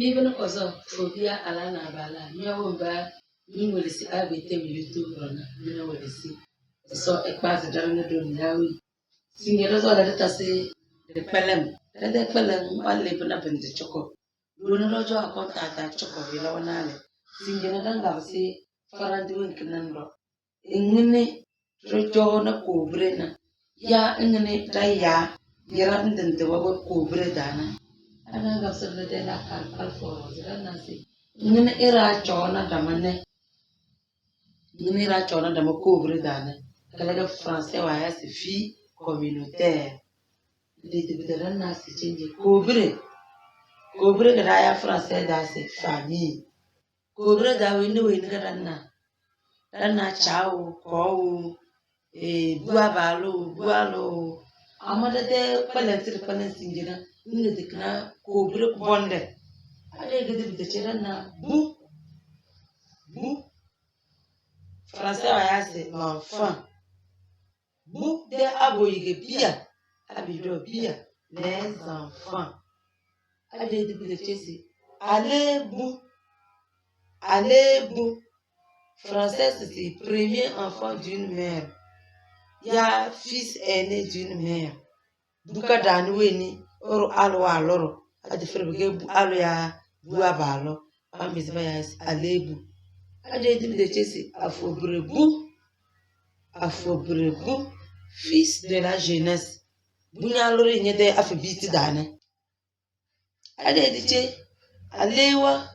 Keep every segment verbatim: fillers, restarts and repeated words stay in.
Mi bini kɔzɔ, fobia ala na bala, mi awo mba, mi welesi A B T mi YouTube rɔ na, mi na welesi. So ekpazi dara na doni yawi. Singe dɔ zɔ la de tasi, de kpɛlɛm, de de kpɛlɛm, wale bina bindi choko. Doni dɔ jɔ akɔnta ta choko, bila wana le. Singe na danga basi, farandi wen kinan dɔ. Ngini rejoo na kobire na. Ya ngini da ya yira ndindi wa we kobire dana. Ana gabsir na de la kal kal foro zira na si. Ngini ira choo na dama ne. Ngini ira choo na dama kobire dana. Kala ga français wa ya si vie communautaire. Ndi di bidara na si chenje kobire. Kobire ga da ya français da si famille. Kobire da weni weni ga danna. Danna chao, koo, eh, bua balo, bua lo. Ama da de kpalen tiri kpalen singina. Nne dikna kobire kubonde. Ade gidi bide che danna bu. Bu. Français wa ya se l'enfant. Bu de abo yige bia, abi do bia, les enfants. Ade di bile chesi, alebu, alebu. Français c'est premier enfant d'une mère. Ya fils aîné d'une mère. Buka dani weni, oro alo wa loro. Adi fere bege bu alo ya, bu abalo. Bambi ziba ya si alebu. Ade di bile chesi, afobrebu. Afobrebu, fils de la jeunesse. Bunya lori nye de afi biti dane. Ade di che, alewa,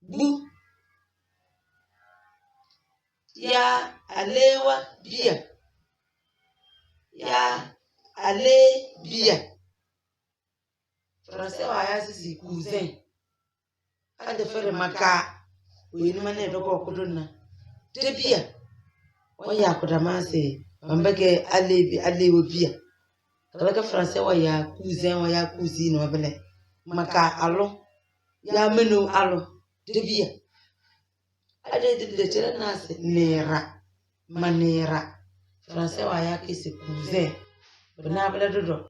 bu. Ya, alewa, bia. Ya, ale, bia. Français wa ya si si cousin. Ade fere maka. Weni mane doko kuduna. Te bia. Wa ya kudama se. Bambeke alebi, alewe bia. Kala ka français wa ya cousin, wa ya cousine, wa bele. Maka alo. Ya menu alo. Te bia. Ade di bide chere na se nera. Manera. Français wa ya ke se cousin. Bina bele dodo.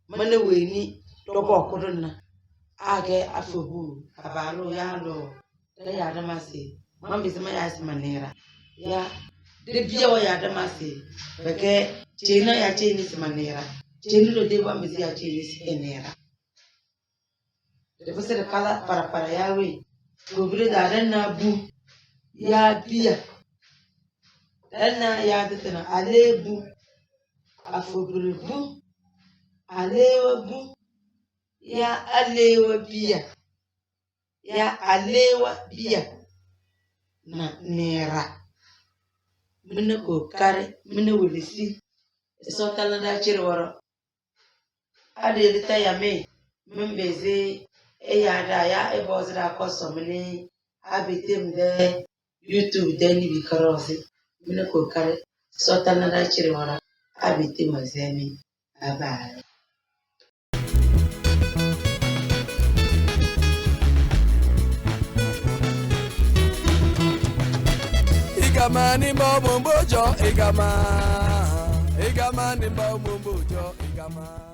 Mane weni doko kuduna. Ake afobu, abalo ya lo. Ka ya dama se. Mambi se ma ya se manera. Ya. De bia wa ya dama se. Beke chena ya cheni se manera. Cheni do de bambi se ya cheni se enera. De bese de kala para para ya we. Kobire da danna bu. Ya bia. Danna ya de tena alebu. Afobrebu. Alewa bu. Ya alewa bia. Ya alewa bia. Na nera. Mine kokari, mine welesi. Eso tala da chiri woro. Ade di ta ya me. Min bezi. E ya da ya e bozi da koso mini. Abi tim de. YouTube de ni bi karosi. Mine kokari. So tala da chiri woro. Abi tim zemi. Bye bye. Igama ni mbo mbo jo igama. Igama ni mbo mbo jo igama.